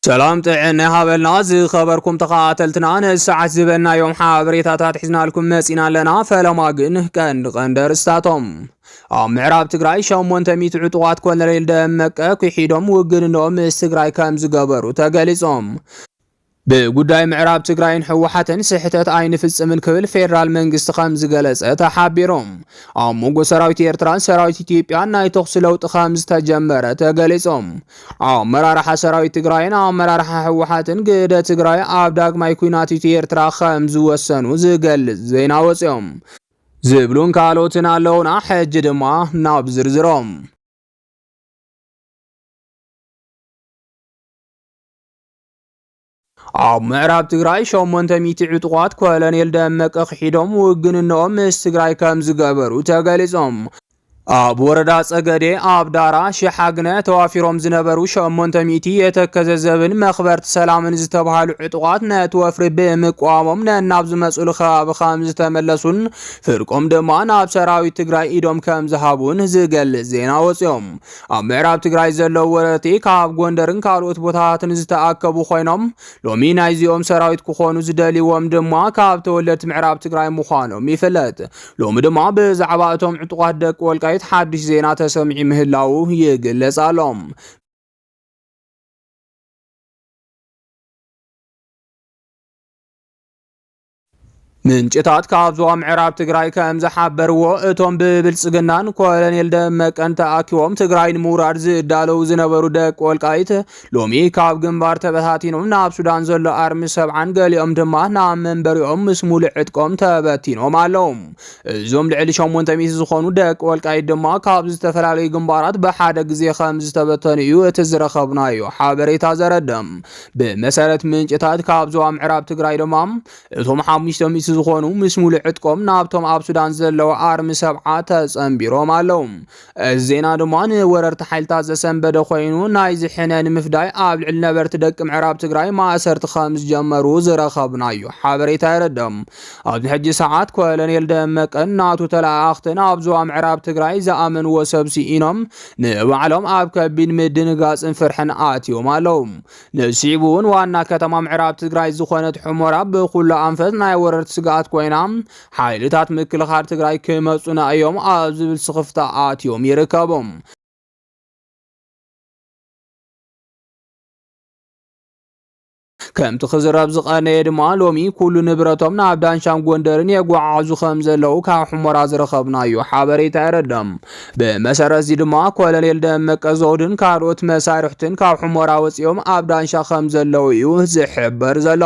ሰላም ጥዕና ሃበልና ዝኸበርኩም ተኸታተልትና፣ ንሰዓት ዝበልናዮም ሓበሬታታት ሒዝናልኩም መጺና ኣለና። ፈለማ ግን ቀንዲ ቀንዲ ኣርእስታቶም። ኣብ ምዕራብ ትግራይ ሸሞንተ ሚእቲ ዕጡቓት ኮሎኔል ደመቀ ክሒዶም ውግንኖም ምስ ትግራይ ከም ዝገበሩ ተገሊጾም። ብጉዳይ ምዕራብ ትግራይን ህወሓትን ስሕተት ኣይንፍጽምን ክብል ፌደራል መንግስቲ ከም ዝገለጸ ተሓቢሩ። ኣብ መንጎ ሰራዊት ኤርትራን ሰራዊት ኢትዮጵያን ናይ ተኹሲ ለውጢ ከም ዝተጀመረ ተገሊጹ። ኣመራርሓ ሰራዊት ትግራይን ኣመራርሓ ህወሓትን ግደ ትግራይ ኣብ ዳግማይ ኲናት ኢትዮ ኤርትራ ከም ዝወሰኑ ዝገልጽ ዜና ወፂኦም። ዝብሉን ካልኦትን ኣለውና። ሕጂ ድማ ናብ ዝርዝሮም። ኣብ ምዕራብ ትግራይ ሸሞንተ ሚእቲ ዕጡቓት ኮሎኔል ደመቀ ክሒዶም ውግንነኦም ምስ ትግራይ ከም ዝገበሩ ተገሊጾም። ኣብ ወረዳ ጸገዴ ኣብ ዳራ ሽሓግነ ተዋፊሮም ዝነበሩ ሸሞንተ ሚእቲ የተከዘ ዘብን መኽበርቲ ሰላምን ዝተባሃሉ ዕጡቓት ነቲ ወፍሪ ብምቅዋሞም ነናብ ዝመጹሉ ከባቢ ከም ዝተመለሱን ፍርቆም ድማ ናብ ሰራዊት ትግራይ ኢዶም ከም ዝሃቡን ዝገልጽ ዜና ወጺኦም። ኣብ ምዕራብ ትግራይ ዘለዉ ወረርቲ ካብ ጎንደርን ካልኦት ቦታታትን ዝተኣከቡ ኮይኖም፣ ሎሚ ናይዚኦም ሰራዊት ክኾኑ ዝደልይዎም ድማ ካብ ተወለድቲ ምዕራብ ትግራይ ምዃኖም ይፍለጥ። ሎሚ ድማ ብዛዕባ እቶም ዕጡቓት ደቂ ወልቃይት ሓድሽ ዜና ተሰሚዑ ምህላዉ ይግለጽ ኣሎ። ምንጭታት ካብ ዞባ ምዕራብ ትግራይ ከም ዝሓበርዎ፣ እቶም ብብልጽግናን ኮሎኔል ደመቀን ተኣኪቦም ትግራይ ንምውራድ ዝዳለዉ ዝነበሩ ደቂ ወልቃይት፣ ሎሚ ካብ ግንባር ተበታቲኖም ናብ ሱዳን ዘሎ ኣርሚ ሰብዓን ገሊኦም ድማ ናብ መንበሪኦም ምስ ሙሉእ ዕጥቆም ተበቲኖም ኣለዉ። እዞም ልዕሊ ሸሞንተ ሚእቲ ዝኾኑ ደቂ ወልቃይት ድማ ካብ ዝተፈላለዩ ግንባራት ብሓደ ግዜ ከም ዝተበተኑ እዩ እቲ ዝረኸብናዮ ሓበሬታ ዘረድእ። ብመሰረት ምንጭታት ካብ ዞባ ምዕራብ ትግራይ ድማ እቶም ሓሙሽተ ሚእቲ ዝኾኑ ምስ ሙሉእ ዕጥቆም ናብቶም ኣብ ሱዳን ዘለዉ ኣርሚ ሰብዓ ተጸንቢሮም ኣለዉ። እዚ ዜና ድማ ንወረርቲ ሓይልታት ዘሰንበደ ኮይኑ፣ ናይዚ ሕነ ንምፍዳይ ኣብ ልዕሊ ነበርቲ ደቂ ምዕራብ ትግራይ ማእሰርቲ ከም ዝጀመሩ ዝረኸብናዮ ሓበሬታ የረድእ። ኣብዚ ሕጂ ሰዓት ኮሎኔል ደመቀን ናቱ ተለኣኣኽትን ኣብ ዞባ ምዕራብ ትግራይ ዝኣመንዎ ሰብ ስኢኖም ንባዕሎም ኣብ ከቢድ ምድንጋጽን ፍርሕን ኣትዮም ኣለዉ። ንስዒቡ እውን ዋና ከተማ ምዕራብ ትግራይ ዝኾነት ሑመራ ብኩሉ ኣንፈት ናይ ወረርቲ ስግኣት ኮይና፣ ሓይልታት ምክልኻል ትግራይ ክመጹና እዮም ኣብ ዝብል ስኽፍታ ኣትዮም ይርከቡ። ከምቲ ክዝረብ ዝቐነየ ድማ፣ ሎሚ ኩሉ ንብረቶም ናብ ዳንሻን ጎንደርን የጓዓዕዙ ከም ዘለዉ ካብ ሑመራ ዝረኸብናዮ ሓበሬታ የረድእ። ብመሰረት እዚ ድማ፣ ኮሎኔል ደመቀ ዘውድን ካልኦት መሳርሕትን ካብ ሑመራ ወፂኦም ኣብ ዳንሻ ከም ዘለዉ እዩ ዝሕበር ዘሎ።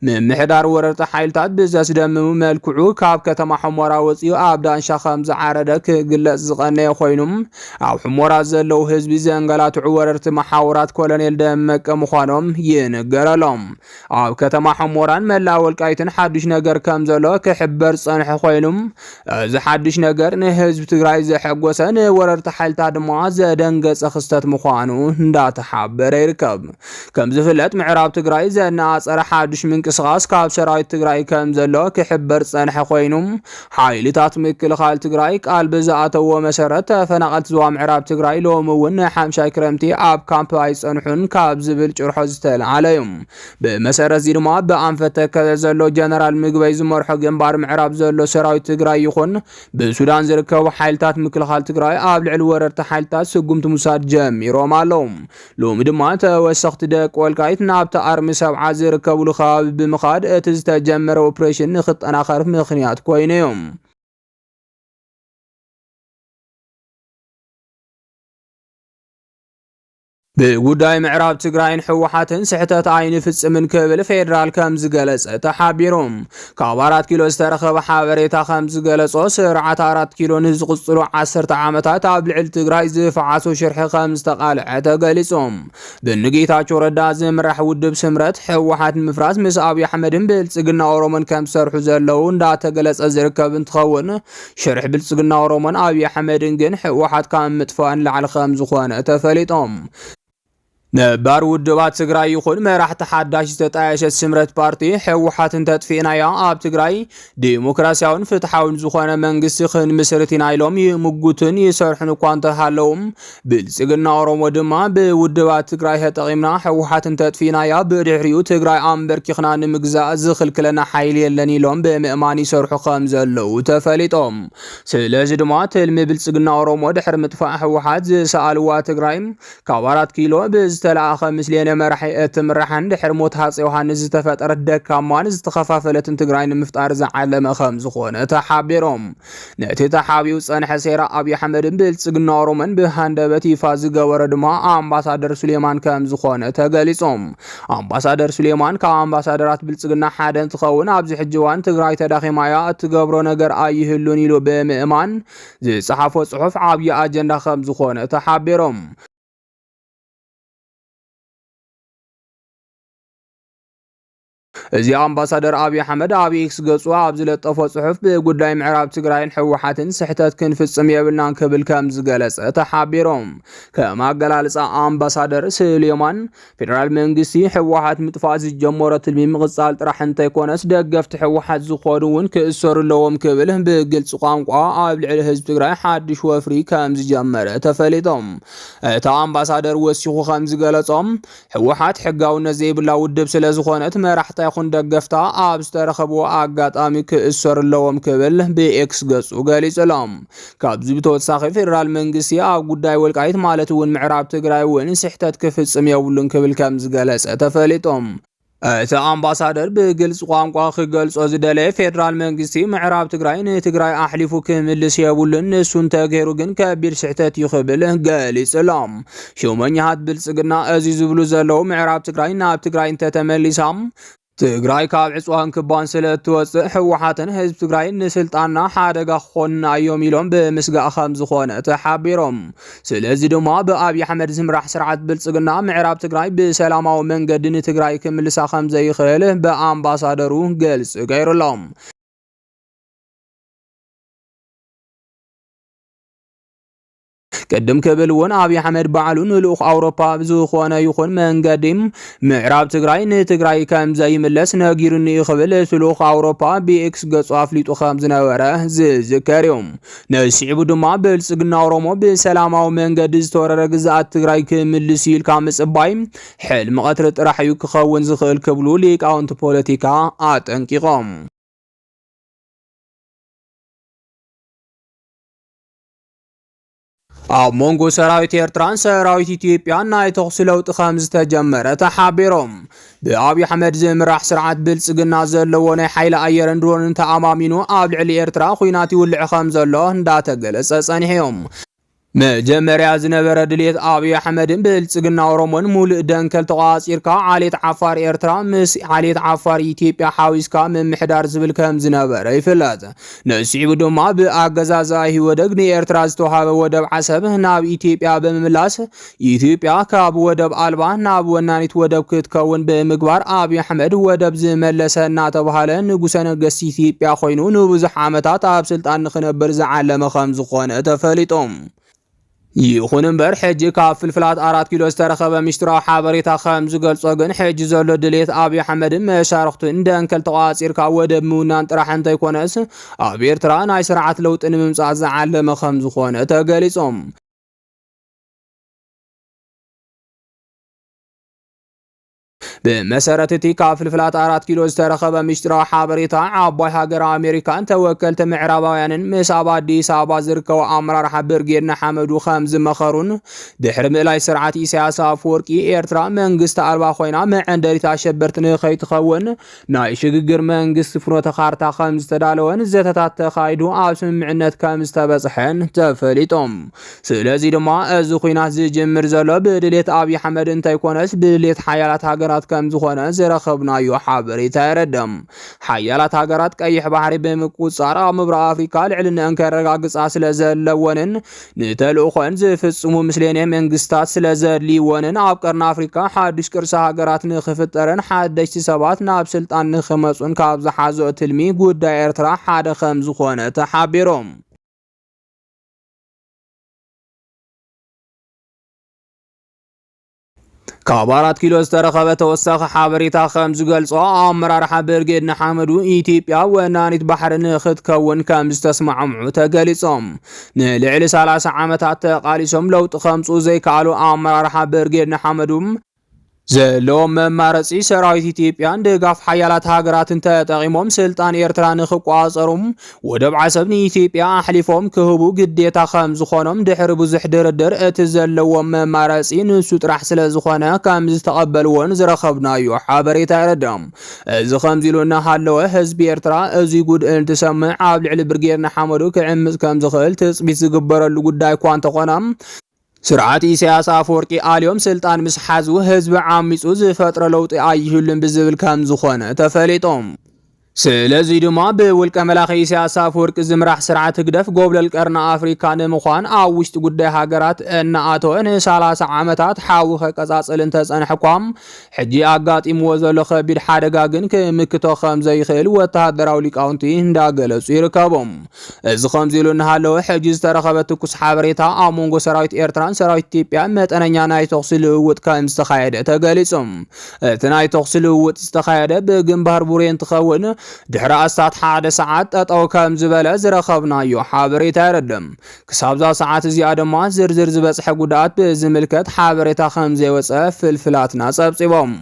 ምምሕዳር ወረርቲ ሓይልታት ብዘስደምም መልክዑ ካብ ከተማ ሑመራ ወፂኡ ኣብ ዳንሻ ከም ዝዓረደ ክግለጽ ዝቐነየ ኮይኑ፣ ኣብ ሑመራ ዘለዉ ህዝቢ ዘንገላትዑ ወረርቲ መሓውራት ኮሎኔል ደመቀ ምዃኖም ይንገረሎም። ኣብ ከተማ ሑመራን መላእ ወልቃይትን ሓዱሽ ነገር ከም ዘሎ ክሕበር ዝጸንሐ ኮይኑ፣ እዚ ሓዱሽ ነገር ንህዝቢ ትግራይ ዘሐጎሰ፣ ንወረርቲ ሓይልታት ድማ ዘደንገጸ ክስተት ምዃኑ እንዳተሓበረ ይርከብ። ከም ዝፍለጥ፣ ምዕራብ ትግራይ ዘነጻጸረ ሓዱሽ ምንቅስቓስ ካብ ሰራዊት ትግራይ ከም ዘሎ ክሕበር ዝጸንሐ ኮይኑ፣ ሓይልታት ምክልኻል ትግራይ ቃል ብዝኣተዎ መሰረት፣ ተፈናቐልቲ ዞባ ምዕራብ ትግራይ ሎሚ እውን ንሓምሻይ ክረምቲ ኣብ ካምፕ ኣይጸንሑን ካብ ዝብል ጭርሖ ዝተለዓለ እዩ። ብመሰረት እዚ ድማ፣ ብኣንፈት ተከዘ ዘሎ ጀነራል ምግበይ ዝመርሖ ግንባር ምዕራብ ዘሎ ሰራዊት ትግራይ ይኹን ብሱዳን ዝርከቡ ሓይልታት ምክልኻል ትግራይ ኣብ ልዕሊ ወረርቲ ሓይልታት ስጉምቲ ምውሳድ ጀሚሮም ኣለዉ። ሎሚ ድማ ተወሰኽቲ ደቂ ወልቃይት ናብቲ ኣርሚ ሰብዓ ዝርከብሉ ከባቢ ብምኻድ እቲ ዝተጀመረ ኦፕሬሽን ንክጠናኸር ምኽንያት ኮይኑ እዩ። ብጉዳይ ምዕራብ ትግራይን ህወሓትን ስሕተት ኣይንፍጽምን ክብል ፌደራል ከም ዝገለጸ ተሓቢሩ። ካብ ኣራት ኪሎ ዝተረኸበ ሓበሬታ ከም ዝገለጾ፣ ስርዓት ኣራት ኪሎ ንዝቕጽሉ ዓሰርተ ዓመታት ኣብ ልዕሊ ትግራይ ዝፈዓሶ ሽርሒ ከም ዝተቓልዐ ተገሊጹ። ብንጌታቸው ረዳ ዝምራሕ ውድብ ስምረት ህወሓት ንምፍራስ ምስ ኣብዪ ኣሕመድን ብልጽግና ኦሮሞን ከም ዝሰርሑ ዘለዉ እንዳተገለጸ ዝርከብ እንትኸውን፣ ሽርሒ ብልጽግና ኦሮሞን ኣብዪ ኣሕመድን ግን ህወሓት ካብ ምጥፋእ ንላዕሊ ከም ዝኾነ ተፈሊጦም። ነባር ውድባት ትግራይ ይኹን መራሕቲ ሓዳሽ ዝተጣየሸት ስምረት ፓርቲ ህወሓት እንተጥፊእናያ ኣብ ትግራይ ዲሞክራሲያውን ፍትሓውን ዝኾነ መንግስቲ ክንምስርት ኢና ኢሎም ይምጉትን ይሰርሑን እኳ እንተሃለዉ፣ ብልጽግና ኦሮሞ ድማ ብውድባት ትግራይ ተጠቒምና ህወሓት እንተጥፊእናያ ብድሕሪኡ ትግራይ ኣንበርኪኽና ንምግዛእ ዝኽልክለና ሓይሊ የለን ኢሎም ብምእማን ይሰርሑ ከም ዘለዉ ተፈሊጦም። ስለዚ ድማ ትልሚ ብልጽግና ኦሮሞ ድሕሪ ምጥፋእ ህወሓት ዝሰኣልዋ ትግራይ ካብ ኣራት ኪሎ ብዝተለኣኸ ምስሌነ መራሒ እትምራሕን ድሕሪ ሞት ሃፀይ ዮሃንስ ዝተፈጠረት ደካማን ዝተኸፋፈለትን ትግራይ ንምፍጣር ዝዓለመ ከም ዝኾነ ተሓቢሮም። ነቲ ተሓቢኡ ዝጸንሐ ሴራ ኣብይ ኣሕመድን ብልጽግና ኦሮሞን ብሃንደበት ይፋ ዝገበረ ድማ ኣምባሳደር ሱሌማን ከም ዝኾነ ተገሊጾም። ኣምባሳደር ሱሌማን ካብ ኣምባሳደራት ብልጽግና ሓደ እንትኸውን ኣብዚ ሕጂ እዋን ትግራይ ተዳኺማ እያ፣ እትገብሮ ነገር ኣይህሉን ኢሉ ብምእማን ዝጸሓፎ ጽሑፍ ዓብዪ ኣጀንዳ ከም ዝኾነ ተሓቢሮም። እዚ ኣምባሳደር ኣብይ ኣሕመድ ኣብ ኤክስ ገጹ ኣብ ዝለጠፎ ጽሑፍ ብጉዳይ ምዕራብ ትግራይን ህወሓትን ስሕተት ክንፍጽም የብልናን ክብል ከም ዝገለጸ ተሓቢሮም። ከም ኣገላልጻ ኣምባሳደር ስሌማን ፌደራል መንግስቲ ህወሓት ምጥፋእ ዝጀመሮ ትልሚ ምቕጻል ጥራሕ እንተይኮነስ ደገፍቲ ህወሓት ዝኾኑ እውን ክእሰሩ ኣለዎም ክብል ብግልፂ ቋንቋ ኣብ ልዕሊ ህዝቢ ትግራይ ሓድሽ ወፍሪ ከም ዝጀመረ ተፈሊጦም። እቲ ኣምባሳደር ወሲኹ ከም ዝገለጾም ህወሓት ሕጋውነት ዘይብላ ውድብ ስለ ዝኾነት መራሕታ ይኹን ደገፍታ ኣብ ዝተረኸብዎ ኣጋጣሚ ክእሰሩ ኣለዎም ክብል ብኤክስ ገጹ ገሊጹ ኣሎ። ካብዚ ብተወሳኺ ፌደራል መንግስቲ ኣብ ጉዳይ ወልቃይት ማለት እውን ምዕራብ ትግራይ እውን ስሕተት ክፍጽም የብሉን ክብል ከም ዝገለጸ ተፈሊጡ። እቲ ኣምባሳደር ብግልጽ ቋንቋ ክገልጾ ዝደለየ ፌደራል መንግስቲ ምዕራብ ትግራይ ንትግራይ ኣሕሊፉ ክምልስ የብሉን፣ ንሱ እንተገይሩ ግን ከቢድ ስሕተት እዩ ክብል ገሊጹ ኣሎ። ሹመኛታት ብልጽግና እዚ ዝብሉ ዘለዉ ምዕራብ ትግራይ ናብ ትግራይ እንተተመሊሳ ትግራይ ካብ ዕፅዋን ክባን ስለ እትወፅእ ህወሓትን ህዝቢ ትግራይን ንስልጣንና ሓደጋ ክኾንና እዮም ኢሎም ብምስጋእ ከም ዝኾነ ተሓቢሮም። ስለዚ ድማ ብኣብይ ኣሕመድ ዝምራሕ ስርዓት ብልፅግና ምዕራብ ትግራይ ብሰላማዊ መንገዲ ንትግራይ ክምልሳ ከም ዘይኽእል ብኣምባሳደሩ ገልፂ ገይሩሎም። ቅድም ክብል እውን ኣብይ ኣሕመድ ባዕሉ ንልኡኽ ኣውሮፓ ብዝኾነ ይኹን መንገዲ ምዕራብ ትግራይ ንትግራይ ከም ዘይምለስ ነጊሩኒ እዩ ክብል እቲ ልኡኽ ኣውሮፓ ብኤክስ ገጹ ኣፍሊጡ ከም ዝነበረ ዝዝከር እዩ። ነዚ ስዒቡ ድማ ብልጽግና ኦሮሞ ብሰላማዊ መንገዲ ዝተወረረ ግዝኣት ትግራይ ክምልስ እዩ ኢልካ ምጽባይ ሕልሚ ቀትሪ ጥራሕ እዩ ክኸውን ዝኽእል ክብሉ ሊቃውንቲ ፖለቲካ ኣጠንቂቖም። ኣብ መንጎ ሰራዊት ኤርትራን ሰራዊት ኢትዮጵያን ናይ ተኹሲ ለውጢ ከም ዝተጀመረ ተሓቢሮም። ብኣብይ ኣሕመድ ዝምራሕ ስርዓት ብልጽግና ዘለዎ ናይ ሓይሊ ኣየርን ድሮንን ተኣማሚኑ ኣብ ልዕሊ ኤርትራ ኹናት ይውልዕ ከም ዘሎ እንዳተገለጸ ጸኒሑ እዮም። መጀመርያ ዝነበረ ድሌት ኣብይ ኣሕመድን ብልጽግና ኦሮሞን ሙሉእ ደንከል ተቋጺርካ ዓሌት ዓፋር ኤርትራ ምስ ዓሌት ዓፋር ኢትዮጵያ ሓዊስካ ምምሕዳር ዝብል ከም ዝነበረ ይፍለጥ። ንስዒቡ ድማ ብኣገዛዝኣ ኢህወደግ ንኤርትራ ዝተዋሃበ ወደብ ዓሰብ ናብ ኢትዮጵያ ብምምላስ ኢትዮጵያ ካብ ወደብ ኣልባ ናብ ወናኒት ወደብ ክትከውን ብምግባር ኣብይ ኣሕመድ ወደብ ዝመለሰ እናተባህለ ንጉሰ ነገስት ኢትዮጵያ ኮይኑ ንብዙሕ ዓመታት ኣብ ስልጣን ንክነብር ዝዓለመ ከም ዝኾነ ተፈሊጡ። ይኹን እምበር ሕጂ ካብ ፍልፍላት ኣራት ኪሎ ዝተረኸበ ሚስጥራዊ ሓበሬታ ከም ዝገልጾ ግን ሕጂ ዘሎ ድሌት ኣብይ ኣሕመድን መሻርኽቱን ደንከል ተቋጺርካ ወደብ ምውናን ጥራሕ እንተይኮነስ ኣብ ኤርትራ ናይ ስርዓት ለውጢ ንምምጻእ ዝዓለመ ከም ዝኾነ ተገሊጾም። ብመሰረት እቲ ካብ ፍልፍላት ኣራት ኪሎ ዝተረኸበ ሚስጥራዊ ሓበሬታ ዓባይ ሃገር ኣሜሪካን ተወከልቲ ምዕራባውያንን ምስ ኣብ ኣዲስ ኣበባ ዝርከቡ ኣመራርሓ ብርጌድ ንሓመዱ ከም ዝመኸሩን ድሕሪ ምእላይ ስርዓት ኢሳያስ ኣፈወርቂ ኤርትራ መንግስቲ ኣልባ ኮይና መዐንደሪት ኣሸበርቲ ንኸይትኸውን ናይ ሽግግር መንግስቲ ፍኖተ ካርታ ከም ዝተዳለወን ዘተታት ተኻይዱ ኣብ ስምምዕነት ከም ዝተበጽሐን ተፈሊጦም። ስለዚ ድማ እዚ ኹናት ዝጅምር ዘሎ ብድሌት ኣብይ ኣሕመድ እንተይኮነስ ብድሌት ሓያላት ሃገራት ከም ዝኾነ ዝረኸብናዮ ሓበሬታ የረድእ። ሓያላት ሃገራት ቀይሕ ባሕሪ ብምቁጽጻር ኣብ ምብራቕ ኣፍሪካ ልዕልነአን ከረጋግጻ ስለ ዘለወንን ንተልእኾን ዝፍጽሙ ምስሌኔ መንግስታት ስለ ዘድልይወንን ኣብ ቀርኒ ኣፍሪካ ሓዱሽ ቅርሲ ሃገራት ንክፍጠርን ሓደሽቲ ሰባት ናብ ስልጣን ንክመጹን ካብ ዝሓዘኦ ትልሚ ጉዳይ ኤርትራ ሓደ ከም ዝኾነ ተሓቢሮም። ካብ ኣራት ኪሎ ዝተረኸበ ተወሳኺ ሓበሬታ ከም ዝገልጾ፣ ኣመራርሓ ብርጌድ ንሓመዱ ኢትዮጵያ ወናኒት ባሕሪ ንክትከውን ከም ዝተስማዕምዑ ተገሊጾም። ንልዕሊ ሰላሳ ዓመታት ተቓሊሶም ለውጢ ከምጽኡ ዘይከኣሉ ኣመራርሓ ብርጌድ ንሓመዱ፣ ዘለዎም መማረጺ ሰራዊት ኢትዮጵያን ደጋፍ ሓያላት ሃገራትን ተጠቒሞም ስልጣን ኤርትራ ንክቋጸሩ፣ ወደብ ዓሰብ ንኢትዮጵያ ኣሕሊፎም ክህቡ ግዴታ ከም ዝኾኖም፣ ድሕሪ ብዙሕ ድርድር እቲ ዘለዎም መማረጺ ንሱ ጥራሕ ስለ ዝኾነ ከም ዝተቐበልዎን ዝረኸብናዮ ሓበሬታ የረድእ። እዚ ከምዚ ኢሉ እናሃለወ፣ ህዝቢ ኤርትራ እዚ ጉድ እንትሰምዕ ኣብ ልዕሊ ብርጌድ ንሓመዱ ክዕምጽ ከም ዝኽእል ትጽቢት ዝግበረሉ ጉዳይ እኳ እንተኾነ፣ ስርዓት ኢሳያስ ኣፈወርቂ ኣልዮም ስልጣን ምስ ሓዙ ህዝቢ ዓሚጹ ዝፈጥሮ ለውጢ ኣይህሉን ብዝብል ከም ዝኾነ ተፈሊጦም። ስለዚ ድማ ብውልቀ መላኺ ኢሳያስ ኣፈወርቂ ዝምራሕ ስርዓት ህግደፍ ጎብለል ቀርኒ ኣፍሪካ ንምዃን ኣብ ውሽጢ ጉዳይ ሃገራት እናኣተወ ንሰላሳ ዓመታት ሓዊ ከቀጻጽል እንተጸንሐ እኳ፣ ሕጂ ኣጋጢምዎ ዘሎ ከቢድ ሓደጋ ግን ክምክቶ ከም ዘይኽእል ወተሃደራዊ ሊቃውንቲ እንዳገለጹ ይርከቡ። እዚ ከምዚ ኢሉ እናሃለወ፣ ሕጂ ዝተረኸበ ትኩስ ሓበሬታ፣ ኣብ መንጎ ሰራዊት ኤርትራን ሰራዊት ኢትዮጵያ መጠነኛ ናይ ተኹሲ ልውውጥ ከም ዝተኻየደ ተገሊጹ። እቲ ናይ ተኹሲ ልውውጥ ዝተኻየደ ብግንባር ቡሬ እንትኸውን፣ ድሕሪ ኣስታት ሓደ ሰዓት ጠጠው ከም ዝበለ ዝረኸብናዮ ሓበሬታ የረድእ። ክሳብዛ ሰዓት እዚኣ ድማ ዝርዝር ዝበጽሐ ጉድኣት ብዝምልከት ሓበሬታ ከም ዘይወጸ ፍልፍላትና ጸብጺቦም።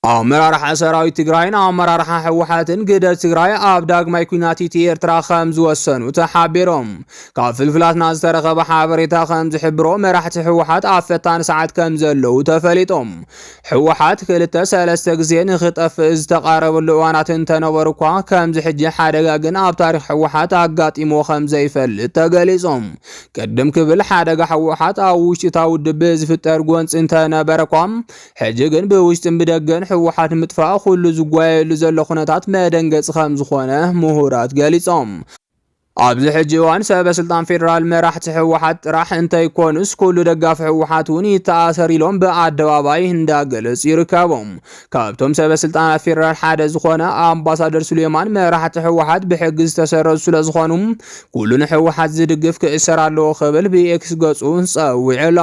ኣመራርሓ ሰራዊት ትግራይን ኣመራርሓ ህወሓትን ግደ ትግራይ ኣብ ዳግማይ ኲናት ኢትዮ ኤርትራ ከም ዝወሰኑ ተሓቢሮም። ካብ ፍልፍላትና ዝተረኸበ ሓበሬታ ከም ዝሕብሮ፣ መራሕቲ ህወሓት ኣብ ፈታኒ ሰዓት ከም ዘለዉ ተፈሊጦም። ህወሓት ክልተ ሰለስተ ግዜ ንኽጠፍእ ዝተቓረበሉ እዋናት እንተነበሩ እኳ፣ ከምዚ ሕጂ ሓደጋ ግን ኣብ ታሪኽ ህወሓት ኣጋጢምዎ ከም ዘይፈልጥ ተገሊጾም። ቅድም ክብል ሓደጋ ህወሓት ኣብ ውሽጢ እታ ውድብ ብዝፍጠር ጎንፂ እንተነበረ እኳ፣ ሕጂ ግን ብውሽጥን ብደገን ህወሓት ምጥፋእ ኩሉ ዝጓየሉ ዘሎ ኩነታት መደንገፂ ከም ዝኾነ ምሁራት ገሊጾም። ኣብዚ ሕጂ እዋን ሰበ ስልጣን ፌደራል መራሕቲ ህወሓት ጥራሕ እንተይኮኑስ፣ ኩሉ ደጋፊ ህወሓት እውን ይተኣሰር ኢሎም ብኣደባባይ እንዳገለጹ ይርከቡ። ካብቶም ሰበ ስልጣናት ፌደራል ሓደ ዝኾነ ኣምባሳደር ሱሌማን፣ መራሕቲ ህወሓት ብሕጊ ዝተሰረዙ ስለ ዝኾኑ፣ ኩሉ ንህወሓት ዝድግፍ ክእሰር ኣለዎ ክብል ብኤክስ ገጹ ጸዊዑ ኣሎ።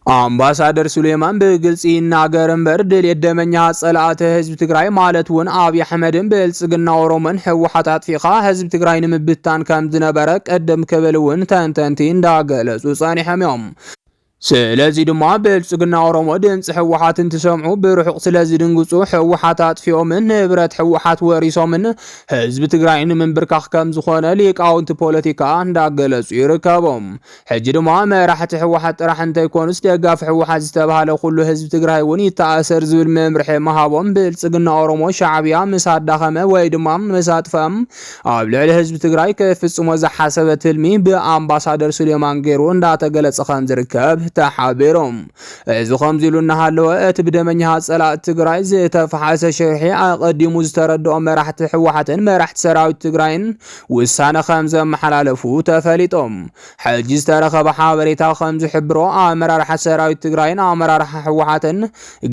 ኣምባሳደር ሱሌማን ብግልፂ ይናገር እምበር፣ ድልየት ደመኛ ጸላእቲ ህዝቢ ትግራይ፣ ማለት እውን ኣብይ ኣሕመድን ብልጽግና ኦሮሞን ህወሓት ኣጥፊኻ ህዝቢ ትግራይ ንምብታን ከም ዝነበረ ቅድም ክብል እውን ተንተንቲ እንዳገለጹ ጸኒሖም እዮም። ስለዚ ድማ ብልጽግና ኦሮሞ ድምፂ ህወሓት እንትሰምዑ ብርሑቕ ስለ ዝድንግፁ፣ ህወሓት ኣጥፊኦምን ንብረት ህወሓት ወሪሶምን ህዝቢ ትግራይ ንምንብርካኽ ከም ዝኾነ ሊቃውንቲ ፖለቲካ እንዳገለጹ ይርከቡ። ሕጂ ድማ መራሕቲ ህወሓት ጥራሕ እንተይኮኑስ፣ ደጋፊ ህወሓት ዝተባህለ ኩሉ ህዝቢ ትግራይ እውን ይተኣሰር ዝብል መምርሒ ምሃቦም፣ ብልጽግና ኦሮሞ ሻዕብያ ምስ ኣዳኸመ ወይ ድማ ምስ ኣጥፍአ፣ ኣብ ልዕሊ ህዝቢ ትግራይ ክፍጽሞ ዝሓሰበ ትልሚ ብኣምባሳደር ሱሌማን ገይሩ እንዳተገለጸ ከም ዝርከብ ተሓቢሩ። እዚ ከምዚ ኢሉ እናሃለወ፣ እቲ ብደመኛ ጸላእቲ ትግራይ ዝተፈሓሰ ሽርሒ ኣቐዲሙ ዝተረድኦ መራሕቲ ህወሓትን መራሕቲ ሰራዊት ትግራይን ውሳነ ከም ዘመሓላለፉ ተፈሊጦም። ሕጂ ዝተረኸበ ሓበሬታ ከም ዝሕብሮ፣ ኣመራርሓ ሰራዊት ትግራይን ኣመራርሓ ህወሓትን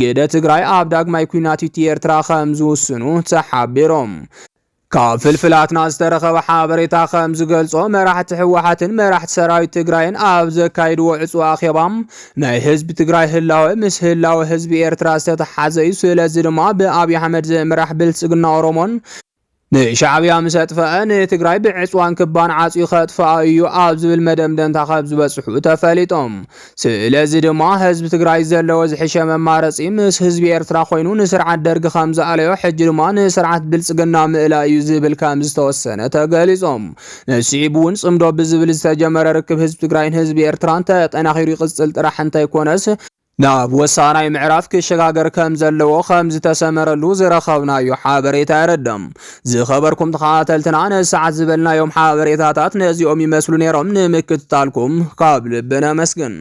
ግደ ትግራይ ኣብ ዳግማይ ኲናት ኢትዮ ኤርትራ ከም ዝውስኑ ተሓቢሮም። ካብ ፍልፍላትና ዝተረኸበ ሓበሬታ ከም ዝገልጾ፣ መራሕቲ ህወሓትን መራሕቲ ሰራዊት ትግራይን ኣብ ዘካይድዎ ዕጹው ኣኼባ፣ ናይ ህዝቢ ትግራይ ህላወ ምስ ህላወ ህዝቢ ኤርትራ ዝተተሓዘ እዩ። ስለዚ ድማ ብኣብይ ኣሕመድ ዝምራሕ ብልጽግና ኦሮሞን ንሻዕብያ ምስ ኣጥፈአ፣ ንትግራይ ብዕጽዋን ክባን ዓጽዩ ከጥፍኣ እዩ ኣብ ዝብል መደምደምታ ካብ ዝበጽሑ ተፈሊጦም። ስለዚ ድማ ህዝቢ ትግራይ ዘለዎ ዝሕሸ መማረጺ ምስ ህዝቢ ኤርትራ ኮይኑ ንስርዓት ደርጊ ከም ዝኣለዮ፣ ሕጂ ድማ ንስርዓት ብልጽግና ምእላይ እዩ ዝብል ከም ዝተወሰነ ተገሊጾም። ንስዒቡ እውን ጽምዶ ብዝብል ዝተጀመረ ርክብ ህዝቢ ትግራይን ህዝቢ ኤርትራን ተጠናኺሩ ይቕጽል ጥራሕ እንተይኮነስ፣ ናብ ወሳናይ ምዕራፍ ክሸጋገር ከም ዘለዎ ከም ዝተሰመረሉ ዝረኸብናዮ ሓበሬታ የረድም። ዝኸበርኩም ተኸታተልትና፣ ንሰዓት ዝበልናዮም ሓበሬታታት ነዚኦም ይመስሉ ነይሮም። ንምክትታልኩም ካብ ልቢ ነመስግን።